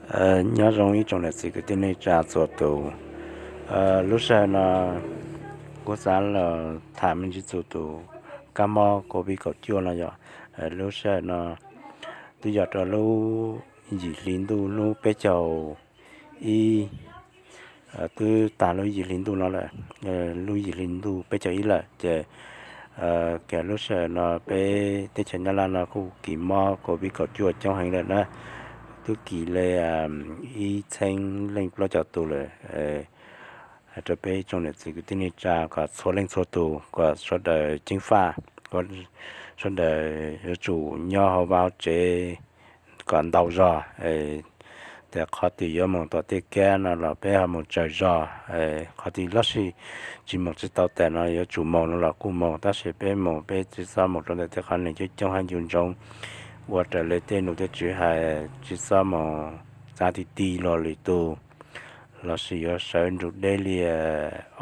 Nyob zoo ib tsoom niam txiv kwv tij neej tsa txhua tus. Lub sij hawm no kuv xav los tham me ntsis txog tus kab mob covid kaum cuaj no yog, lub sij hawm no twb yog rau lub yim hli ntuj lub peb caug ib, twb tag lub yim hli ntuj no lawm, lub yim hli ntuj peb caug ib lawm ces, kiag lub sij hawm no peb teb chaws Nyab Laj no kuj kis mob covid kaum cuaj coob heev lawm na, twb kis li ib txheeb leej plaub caug tus lawm. Hais rau peb tsoom niam txiv kwv tij neej tsa kom txhua leej txhua tus kom sawv daws ceev faj, sawv daws yuav tsum nyob hauv vaj hauv tsev kom ntau zog, tias qhov twg yuav mus tom tej kab no los peb ho mus tsawg zog, qhov twg lub sij tsis mus tsis tau tas no yuav tsum mus no los kuj mus, tab sis peb mus peb tsis txhob mus rau ntawm tej qhov neeg coob coob hab ncu ntsoov, ua raws li tej nus tej tswv hais, tsis txhob mus txav ti ti los lwm tus, lossis yuav sawv nrug deb li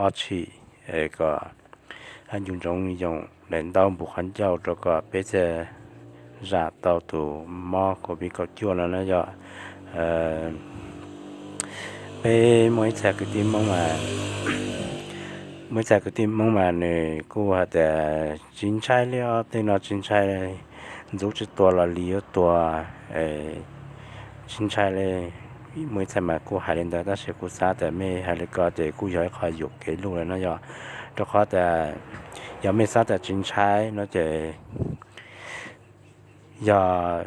ob tshim, kom hab ncu ntsoov yoo daim ntaub npus qhov ncauj rau kom peb thiaj zam tau tus mob covid kaum cuaj no na yog. Peb muaj ib txhia kwv tij Hmoob mas, muaj ib txhia kwv tij Hmoob mas nws kuj hais tias tsis ntshai li os, tej no tsis ntshai, ntxuv tsis tuag los li yuav tuag, tsis ntshai li. Muaj ib txhia mas kuj hais li ntawd, tab sis kuv xav tias mej hais li ko ces kuj yog ib qho yuam kev lug lawm no yog, rau qhov tias yog mej xav tias tsis ntshai no ces yog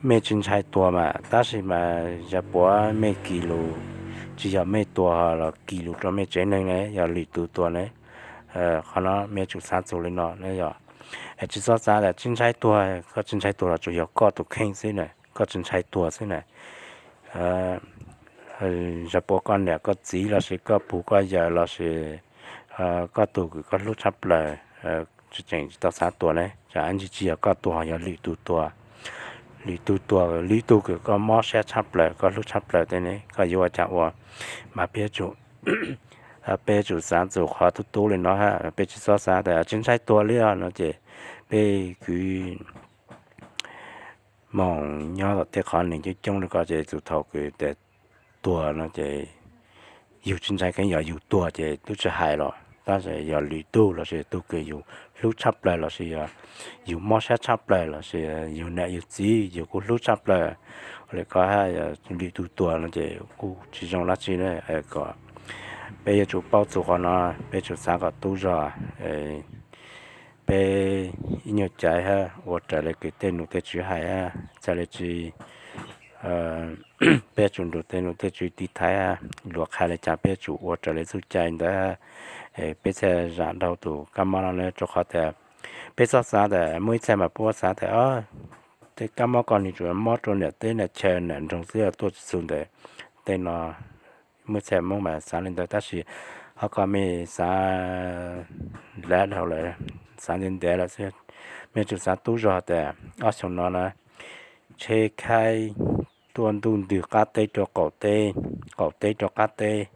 mej tsis ntshai tuag mas, tab sis mas yog puav mej kis lus, tsis yog mej tuag los kis lus rau mej tsev neeg ne, yog lwm tus tuag ne. Qhov no mej yuav tsum xav txug li no ne yog, tsis txhob xav tias tsis ntshai tuag, koj tsis ntshai tuag los tsuas yog koj tus kheej xwb na, koj tsis ntshai tuag xwb na. Yog puav koj niam koj txiv lossis koj pug koj yawm lossis koj tug kws koj hlub tshaj plaws tseem tsis tau xav tuag ne, tsam ntsis tsis yog koj tuag, yog lwm tus tuag, lwm tus tuag, lwm tug kws koj mob siab tshaj plaws koj hlub tshaj plaws tej ne, koj yuav ua cas ua. Mas peb yuav tsum, peb yuav tsum xav txug qhov tub tub li no hab, peb tsis txhob xav tias tsis ntshai tuag li os no ces peb kwv moog nyob tom tej qhov neeg coob coob li ko ces txug thaum kws tas tuag no ces yug tsis ntshai kheev, yog yug tuag ces tub tsis hais los, tab sis yog lwm tug lossis tug kws yug hlub tshaj plaws lossis yog yug mob siab tshaj plaws lossis yug niam yug txiv yug kuj hlub tshaj plaws li ko hab, yog lwm tug tuag no ces kuj tsis zoo dab tsi na. Kom peb yuav tsum paub txug qhov no, peb tsum xav kom tub zog, peb ib nyuag cai hab ua raws li kws tej nus tej tswv hais hab, txhaj li tsis, peb tsum nrug tej nus tej tswv tiv thaiv hab, luag qha li cas peb tsum ua raws li txuj cai ntawd, peb thiaj zam dhau tus kab mob no ne. Rau qhov tas peb txhob xav tas, muaj ib txhia mas puab xav tas tej kab mob ko nwg tsuas mob rau niam teb niam chaw niam nroog xwb tuaj tsis txug ntawm tej no. Muaj ib txhia Moob mas xav li ntawd, tab sis ho kom mej xav lav dhau lawm, xav ntev ntev lawm xwb, mej tsum xav tub zog tas ob xyoo no na, tsheb khaib tuaj ntuj ntwg qab teb rau qaum teb, qaum teb rau qab teb.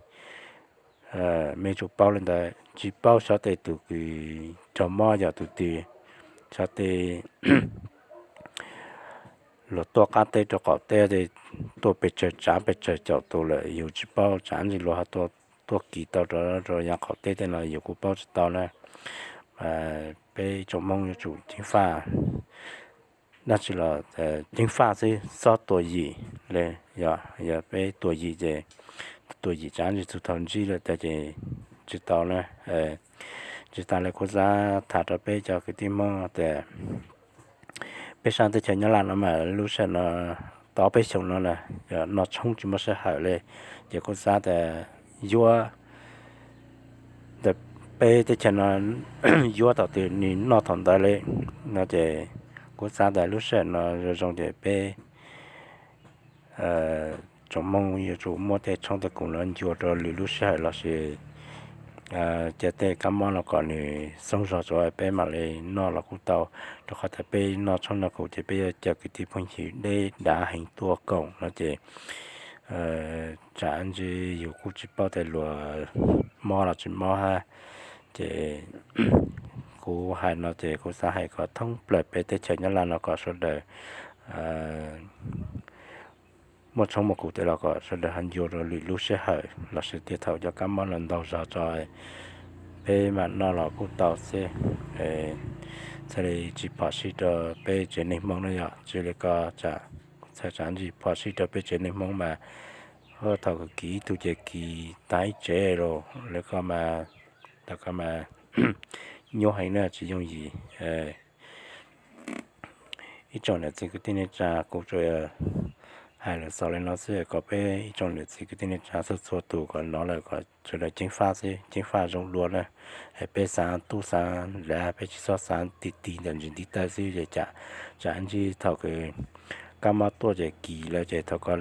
Mej tsum paub li ntawd, tsis paub xyov tej tug kws raug mob yog tug twg, xyov tej luag tuaj qab teb rau qaum teb, tuaj pes tsawg tsav pes tsawg caum tus lawm yus tsis paub, tsam ntsis luag ho tuaj kis tau rau rau yav qaum teb tej no yus kuj paub tsis tau na. Peb tsoom Moob yuav tsum ceev faj, dab tsi los ceev faj xwb, txhob tuam yim li. Yog, yog peb tuam yim ces, tuam yim tsam ntsis txug thaum ntsib lawm tas ces tsis tau na. Tsis tas li kuv xav tham rau peb cov kwv tij Hmoob tas peb sab teb chaws Nyab Laj no mas lub sij hawm no tau peb xyoos no na, noj tshoob tsis muaj sij hawm li, ces kuv xav tas yuav, ntawm peb teb chaws no yuav thaum twg nws noj thaum ntawd li no ces kuv xav tas lub sij hawm no zoo zoo ces peb tsoom Moob yuav tsum muab tej tshoob tej kub no ncua rau lwm lub sij hawm lossis cia tej kab mob no kom nws xoob zog tso peb mam li noj los kuj tau, rau qhov tas peb noj tshoob noj kub ces peb yuav cov kwv tij phooj ywg deb dav heev tuaj koom no ces tsam ntsis yus kuj tsis paub tas luag mob los tsis mob hab. Ces kuv hais no ces kuv xav hais kom thoob plaws peb teb chaws Nyab Laj no kom sawv daws muaj tshoob muaj kub tej los kom sawv daws ho ncua rau lwm lub sij hawm los sis tias thaum cov kab mob no ntau zog tso peb mam noj los kuj tau xwb. Txhaj li tsis phom sij rau peb tsev neeg Hmoob na yom, tsis li ko txhaj tsav ntsis phom sij rau peb tsev neeg Hmoob mas thaum kis ib tug ces kis tag ib tsev los lawv ko mas, tau ko mas nyuaj heev na tsis yooj yim. Ib tsoom niam txiv kwv tij neej tsa, kuv tsuas hais lawm xaus li no xwb kom peb ib tsoom niam txiv kwv tij neej tsa txhua txhua tus kom hnov lawm kom sawv daws ceev faj xwb, ceev faj zoo dua na. Es peb xav tub xav lav peb tsis txhob xav ti ti ntawm ntsis ntiv taw xwb ces tsam ntsib thaum kab mob tuaj ces kis lawm ces thaum ko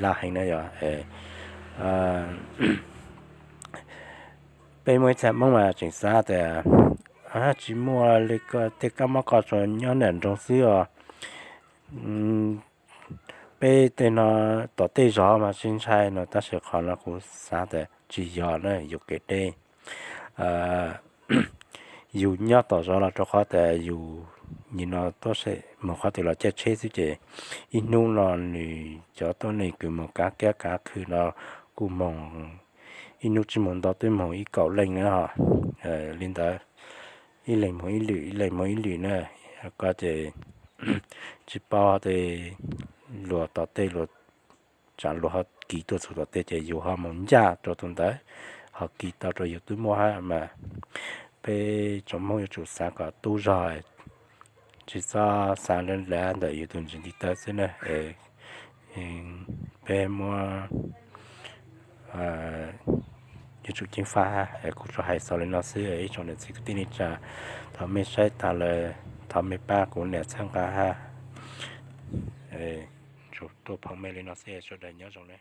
laj heev na yom. Peb muaj ib txhia Hmoob mas tseem xav tias tsis muaj li ko, tej kab mob ko tsuas nyob nram nroog xwb os. Peb tej no tom tej zos mas sib ntshai no, tab sis qhov no kuv xav tias tsis yog na, yus kev deb. Yus nyob tom zos los rau qhov tias yus nim no tuaj se moog qhov twg los caij tsheb xwb ces ib hnub no nws cov tuab neeg kws moog kav kiab kav khw no kuj moog ib hnub tsis moog ntau twb moog ib kaum leej na ho. Li ntawd ib leeg moog ib lwm ib leeg moog ib lwm na, ko ces tsis paub tias luag tom tej luag, tsam luag ho kis tuaj txug tom tej ces yus ho moog ncaj rau tus ntawd, ho kis tau rau yus twb muaj hab mas. Peb tsoom Hmoob yuav tsum xav kom tub zog, tsis txhob xav lav ntawm yus tus ntsis ntiv taw xwb na. Peb muab yuav tsum ceev faj hab. Kuv tsuas hais xaus li no xwb ib tsoom niam txiv kwv tij neej tsa, thov mej saib tas lawm thov mej pab kuv nias txhawb nqa hab. Tsuas tuaj phoom mej li no xwb, sawv daws nyob zoo na.